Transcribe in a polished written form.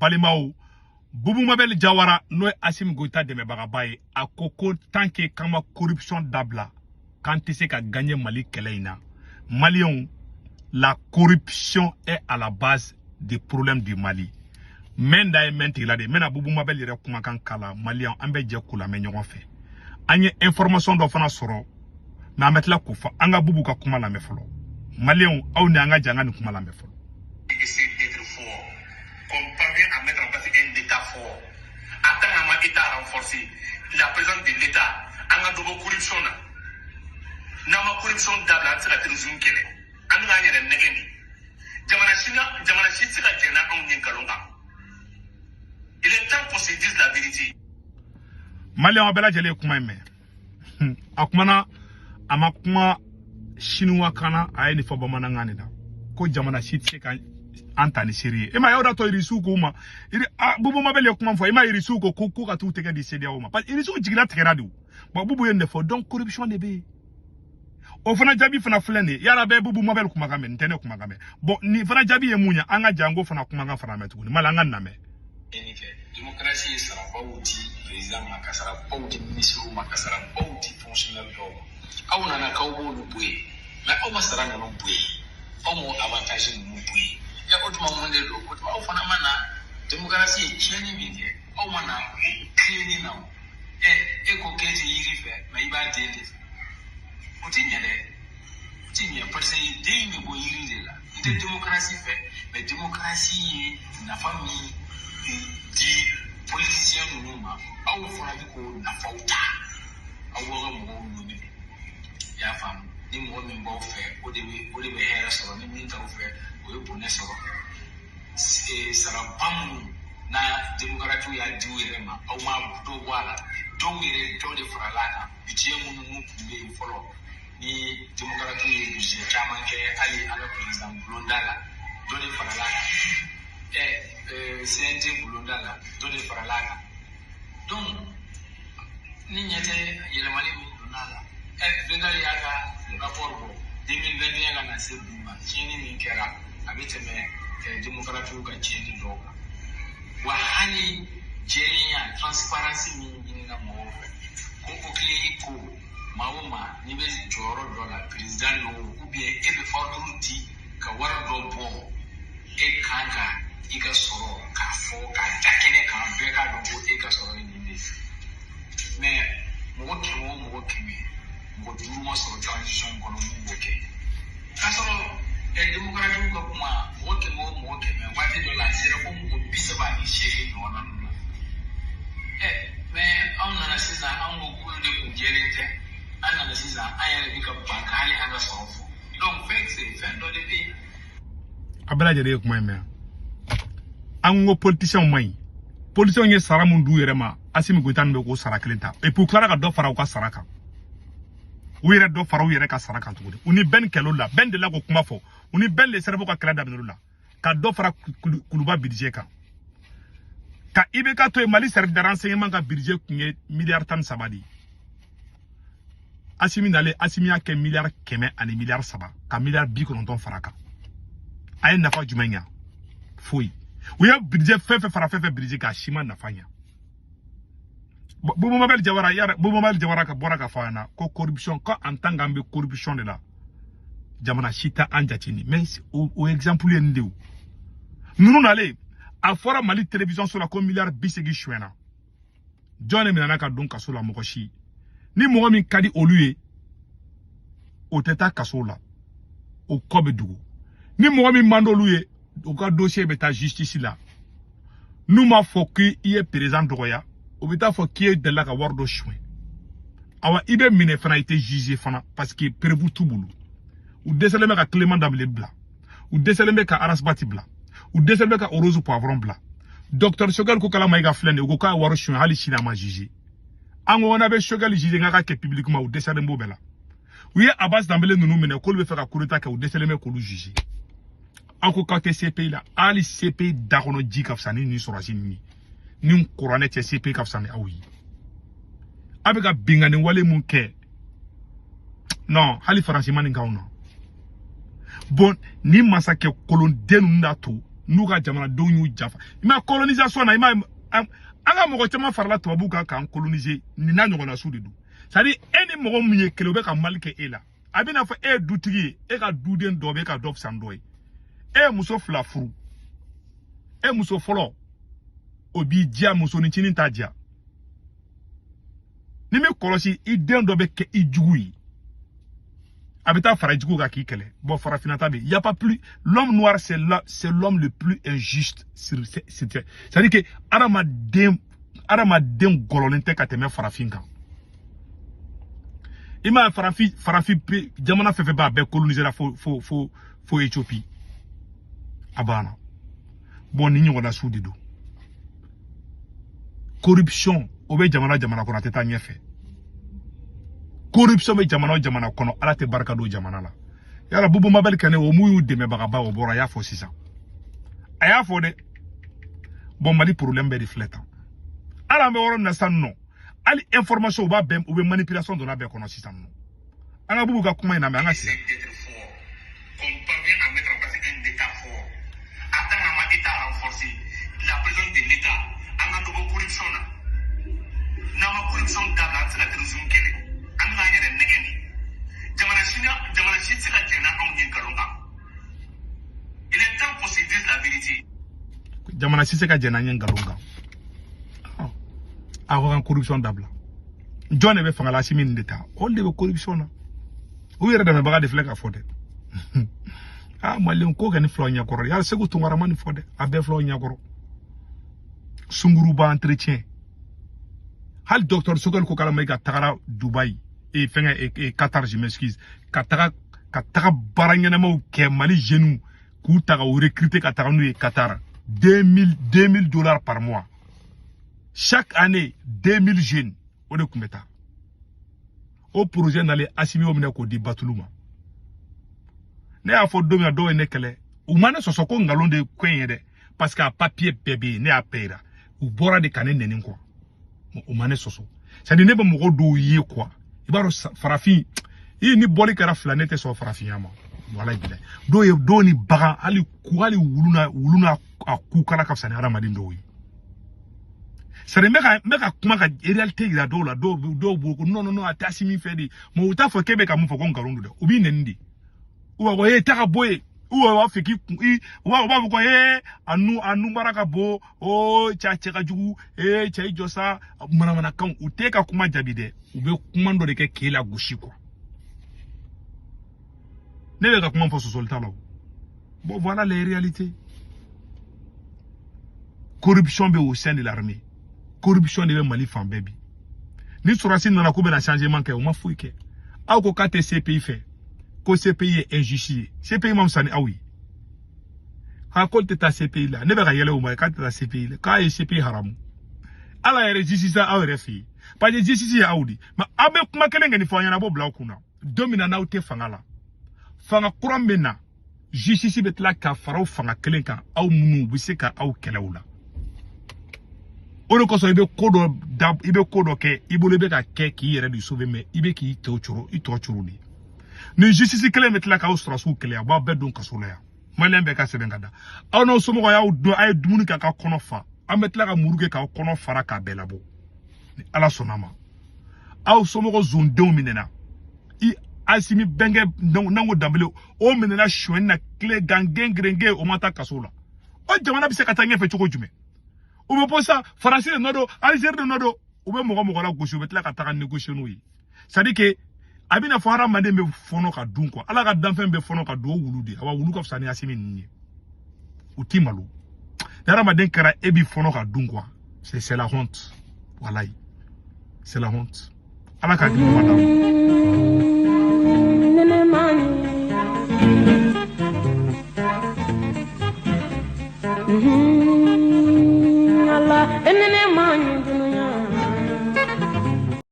Balimaw, Boubou Mabel Diawara, n'o ye Assimi Goïta dɛmɛbagaba ye, a ko ko tant que k'an ma corruption dabila, k'an tɛ se ka gagner Mali kɛlɛ in na. Maliyɛnw, la corruption est à la base des problèmes du Mali. Mɛn da ye mɛn tigila de. N bɛna Boubou Mabel yɛrɛ kumakan kala. Maliyɛnw, an bɛ jɛ k'u lamɛn ɲɔgɔn fɛ. An ye information dɔ fana sɔrɔ, mais an bɛ tila k'o fɔ. An ka Boubou ka kuma lamɛn fɔlɔ. Maliyɛnw, aw ni an ka jɛ an ka nin kuma lamɛn fɔlɔ. Essayer d'être fort, qu'on parvient à mettre en place un État fort. En tant qu'un État renforcé, la présence de l'État, an ka dɔ bɔ corruption na. N'an ma corruption dabila, an tɛ se ka terrorisme kɛlɛ. An bɛ k'an yɛrɛ nɛgɛn de. Jamana si na, jamana si tɛ se ka jɛn n'anw ye nkalon kan. Il est temps qu'on se dise la vérité. Maliyɛnw, a bɛɛ lajɛlen ye kuma in mɛn. A kumana, a ma kuma siniwa kan na, a ye nin fɔ bamanankan de la, ko jamana si tɛ se ka an ta ni seere ye. E ma ye, o de y'a to Irisiw ko ma, iri a Boubou Mabel ye kuma fɔ, e ma ye, Irisiw ko ko ka t'u tɛgɛ di CEDEAO ma, parce que Irisiw jigila tigɛra de. O bon, Boubou ye nin de fɔ. Donc corruption de bɛ yen. O fana jaabi fana filɛ nin ye. Yala bɛɛ Boubou Mabel kumakan mɛn, nin tɛ ne kumakan mɛn. Bon, nin fana jaabi ye mun ye? An ka jango fana kumakan fana mɛn tuguni. Mali, an ka nin lamɛn. Tiɲɛni kɛ, démocratie ye sarabaw di président ma, ka sarabaw di ministre ma, ka sarabaw di fonctionnaire dɔw ma. Aw nana k'aw b'olu bɔ yen, mais aw ma sara ninnu bɔ yen, aw m'o avantage ninnu bɔ yen. Ɛ, o tuma mun de don? O tuma aw fana ma na démocratie ye tiɲɛni min kɛ, aw ma na tilenni na. O ɛ, e ko k'e tɛ yiri fɛ, mais i b'a den de fɛ. O ti ɲɛ dɛ, o ti ɲɛ, parce que den in bɛ bɔ yiri de la. N tɛ démocratie fɛ, mais démocratie ye nafa min di politicien ninnu ma, aw fana bɛ k'o nafaw ta, aw b'aw ka mɔgɔw ɲini. I y'a faamu? Ni mɔgɔ min b'aw fɛ, o de bɛ hɛrɛ sɔrɔ. Ni min t'aw fɛ, o ye bɔnɛ sɔrɔ. Saraba minnu na démocrates y'a di u yɛrɛ ma, aw ma dɔ bɔ a la. Dɔw yɛrɛ, dɔ de farala a kan. Budget minnu n'u tun bɛ yen fɔlɔ, ni démocrates ye budget caman kɛ, hali an ka président bulonda la, dɔ de farala a kan. Ɛ ɛ CNT bulonda la, dɔ de farala a kan. Donc ni ɲɛ tɛ yɛlɛmali min donna a la. Ɛ, Végal y'a ka rapport bɔ 2021 ka na se bi ma, tiɲɛni min kɛra, a bɛ tɛmɛ démocrates ka tiɲɛni dɔw kan. Wa hali jɛlenya, transparence min ɲinina mɔgɔw fɛ, ko OCLEI ko maa o maa n'i bɛ jɔyɔrɔ dɔ la, président don ou bien e bɛ ordre di ka wari dɔ bɔ, e kan ka i ka sɔrɔ k'a fɔ k'a da kɛnɛ kan, bɛɛ k'a dɔn ko e ka sɔrɔ ye nin de ye. Mais mɔgɔ 100 o mɔgɔ 100, mɔgɔ 5 ma sɔrɔ transition kɔnɔ mun b'o kɛ. K'a sɔrɔ démocrates ka kuma, mɔgɔ 100 o mɔgɔ 100, waati dɔ la a sera ko mɔgɔ 38 ɲɔgɔnna ninnu na. Ɛ, mais anw nana sisan, anw ko k'olu de kun jɛlen tɛ. An nana sisan, an yɛrɛ bɛ ka ban ka hali an ka sɔrɔ fɔ. Donc fɛn fɛn dɔ de bɛ yen. A bɛɛ lajɛlen ye kuma in mɛn. An ko politiciens man ɲi. Politiciens ye sara mun d'u yɛrɛ ma, Assimi Goïta ninnu bɛ k'o sara kelen ta, et puis u tilara ka dɔ fara u ka sara kan. U yɛrɛ dɔ fara u yɛrɛ ka sara kan tuguni. U ni bɛn kɛlɛ la, bɛn delila k'o kuma fɔ. U ni bɛn le cerveau ka kɛlɛ daminɛ la, ka dɔ fara kuluba budget kan, ka IBK to yen. Mali service de renseignement ka budget tun ye miliyari 13 de ye. Assimi nalen, Assimi y'a kɛ miliyari 100 ani miliyari 3, ka miliyari 90 fara kan. A ye nafa jumɛn ɲa? Foyi. U ye budget fɛn fɛn fara fɛn fɛn budget kan, a si ma nafa ɲa. Boubou Mabel Diawara yara, Boubou Mabel Diawara ka bɔra ka fɔ an ɲɛna ko corruption, ko en tant qu'an bɛ corruption de la, jamana si tɛ an jate ni. Mais o exemple ye nin de ye. O ninnu nalen, a fɔra Mali télévision so la ko miliyari 80 sonyɛna. Jɔn de minɛna ka don kaso la? Mɔgɔ si. Ni mɔgɔ min ka di olu ye, o tɛ taa kaso la, o kɔ bɛ dogo. Ni mɔgɔ min man d'olu ye, u ka dossier bɛ taa justice la. N'u m'a fɔ k'i ye président dɔgɔya, u bɛ taa fɔ k'i ye delila ka wari dɔ suɲɛ. Awa, i bɛ minɛ fana, i tɛ juger fana, parce que preuve t'u bolo. U dɛsɛlen bɛ ka Clément Dembélé bila, u dɛsɛlen bɛ ka Ras Bath bila, u dɛsɛlen bɛ ka Rose Poivron bila. Docteur Choguel Kokalla Maïga filɛ nin ye, u ko k'a ye wari suɲɛ, hali sini a ma juger. An ko n'a bɛ Choguel juger, n k'a ka kɛ publiquement, u dɛsɛlen b'o bɛɛ la. U ye Abbas Dembélé ninnu minɛ k'olu bɛ fɛ ka coup d'état kɛ, u dɛsɛlen bɛ k'olu juger. Aw ko k'aw tɛ CPI la, hali CPI da kɔnɔ ji ka fisa ni nin sɔrɔsi ninnu ye. Ni kuranɛ cɛ, CPI ka fisa ni aw ye. A bɛ ka binkani wale mun kɛ, non, hali Faransi ma nin k'anw na. Bon, ni masakɛ kolonden ninnu y'a to N'u ka jamanadenw y'u jafa. I ma colonisation na, i ma an ka mɔgɔ caman farala tubabuw kan k'an coloniser nin n'a ɲɔgɔnna su de don. C'est à dire e ni mɔgɔ min ye kelen, u bɛ ka mali kɛ e la. A bɛna fɔ e ye dutigi ye, e ka duden dɔ bɛ e ka dɔ fisa ni dɔ ye. E ye muso fila furu, e muso fɔlɔ o b'i diya, musonin t'a diya. Ni min kɔlɔsi, i den dɔ bɛ kɛ i jugu ye, a bɛ taa fara jugu kan k'i kɛlɛ. Bon, farafinna ta bɛ, y a pas plus l'homme noir, c'est l'homme le plus injuste sur c'est à dire que hadamaden gɔlɔlen tɛ ka tɛmɛ farafin kan. I m'a ye farafin jamana fɛn fɛn b'a bɛɛ coloniser la fo fo fo fo Éthiopie a banna. Bon, ni ɲɔgɔnna su de don. Corruption o bɛ jamana jamana kɔnɔ, a tɛ taa ɲɛfɛ. Corruption bɛ jamana o jamana kɔnɔ, ala tɛ barika don jamana la. Yala Bubu Mabel Kane o mun y'u dɛmɛbagaba, o bɔra a y'a fɔ sisan, a y'a fɔ dɛ. Bon, Mali problème bɛɛ de filɛ tan. Hali an bɛ yɔrɔ min na sisan nɔ, hali information u b'a bɛɛ, u bɛ manipulation donna bɛɛ kɔnɔ sisan nɔ. An ka Bubu ka kuma in lamɛn, an ka sisan. D'être fort, qu'on parvient à mettre en place un État fort. En tant qu'un État renforcé, la présence de l'État, an ka dɔ bɔ corruption na. N'an ma corruption dabila, an tɛ se ka terrorisme kɛlɛ. An bɛ k'an yɛrɛ nɛgɛn de. Jamana si tɛ se ka jɛn n'anw ye nkalon kan. Il est temps qu'on se dise la vérité. Jamana si tɛ se ka jɛn n'an ye nkalon kan. A ko ka corruption dabila. Jɔn de bɛ fanga la? Asimi nin de ta, olu de bɛ corruption na. U yɛrɛ dɛmɛbaga de filɛ ka fɔ dɛ. Ah, maliyɛn ko kɛ ni filaw ɲɛkɔrɔ. Yala Segu Tunkara ma nin fɔ dɛ, a bɛɛ filaw ɲɛkɔrɔ. Sunguruba entretien, hali docteur Sogɛl ko k'ala ma i ka tagara Dubaï e fɛngɛ e Qatar, je m'excuse, ka taga baara ɲɛnamaw kɛ Mali jeunes k'u ta ka u recruter ka taga n'u ye Qatar, 2000 dollars par mois, chaque année 2000 jeunes, o de tun bɛ taa. O projet nalen, Asimi y'o minɛ k'o di Batulu ma. Ne y'a fɔ don min na, dɔw ye ne kɛlɛ, u ma ne sɔsɔ ko nkalon de ye ko in ye dɛ, parce que a papier bɛɛ bɛ yen, ne y'a bɛɛ yira. U bɔra de ka ne nɛni quoi, u ma ne sɔsɔ. C'est à dire ne bɛ mɔgɔ dɔw ye quoi, i b'a dɔn farafin i ni bɔli kɛra fila, ne tɛ sɔn farafinya ma. Walayi bilayi, dɔw ye dɔw ni bagan, hali ku, hali wulu n'a a kukala ka fisa ni hadamaden dɔw ye. C'est à dire n bɛ ka kuma ka réalité yira dɔw la, dɔw bolo ko non non non, a tɛ Asimi fɛ de, mais u t'a fɔ k'e bɛ ka mun fɔ ko nkalon don dɛ, u b'i nɛni de. U b'a fɔ e ta ka bɔ yen, u b'a fɛ k'i kun i, u b'a fɔ ko ee a nu mara ka bon, o cɛ ka jugu, ee cɛ i jɔ sa, manamanakanw. U t'e ka kuma jaabi dɛ, u bɛ kuma dɔ de kɛ k'e lagosi quoi. Ne bɛ ka kuma fɔ sɔsɔli t'a la o. Bon, voilà les réalités. Corruption bɛ au sein de l'armée, corruption de bɛ Mali fan bɛɛ bi. Ni sɔrɔdasi nana k'u bɛna changement kɛ, u ma foyi kɛ. Aw ko k'a tɛ CPI fɛ, ko CPI ye injuste ye. CPI ma fisa ni aw ye. K'a ko tɛ taa CPI la, ne bɛ ka yɛlɛ o ma, k'a tɛ taa CPI la, k'a ye CPI haramu. Ala yɛrɛ justice aw yɛrɛ fɛ yen, parce que justice ye aw de. Mais aw bɛ kuma kelen kɛ nin fɔ aw ɲɛna, a b'o bila aw kunna. Don min na n'aw tɛ fanga la, fanga kura min bɛ na, justice bɛ tila ka fara o fanga kelen kan, aw minnu bɛ se ka aw kɛlɛ o la. O de kosɔn i bɛ ko dɔ da, i bɛ ko dɔ kɛ i bolo, i bɛ ka kɛ k'i yɛrɛ de sauver, mais i bɛ k'i tɔ coro, i tɔ coro de. Ni justice kelen bɛ tila k'aw sɔrɔsiw kɛlɛ, a b'aw bɛɛ don kaso la yan. Maliyɛn bɛɛ ka sɛbɛn ka da aw n'aw somɔgɔw y'aw dun, a ye dumuni kɛ k'aw kɔnɔ fa, an bɛ tila ka muru kɛ k'aw kɔnɔ fara k'a bɛɛ labɔ ni Ala sɔnna ma. Aw somɔgɔw zondenw minɛna, i Asimi bɛnkɛ Nango Danbele o minɛna sonyɛni na tile gangen gerenge, o ma taa kaso la. O jamana bɛ se ka taa ɲɛfɛ cogo jumɛn? U bɛ bɔ sa, Faransi de nɔ don, Algérie de nɔ don, u bɛ mɔgɔ la gosi, u bɛ tila ka taga négocier n'u ye. C'est à dire que a bɛna fɔ hadamaden bɛ fɔnɔ ka dun quoi, Ala ka danfɛn bɛ fɔnɔ ka dun, o wulu de, awa wulu ka fisa ni Asimi ninnu ye. U ti malo. Ni hadamaden kɛra e b'i fɔnɔ ka dun quoi, c'est la honte, walayi, c'est la honte. Ala ka hakili ɲuman d'an ma.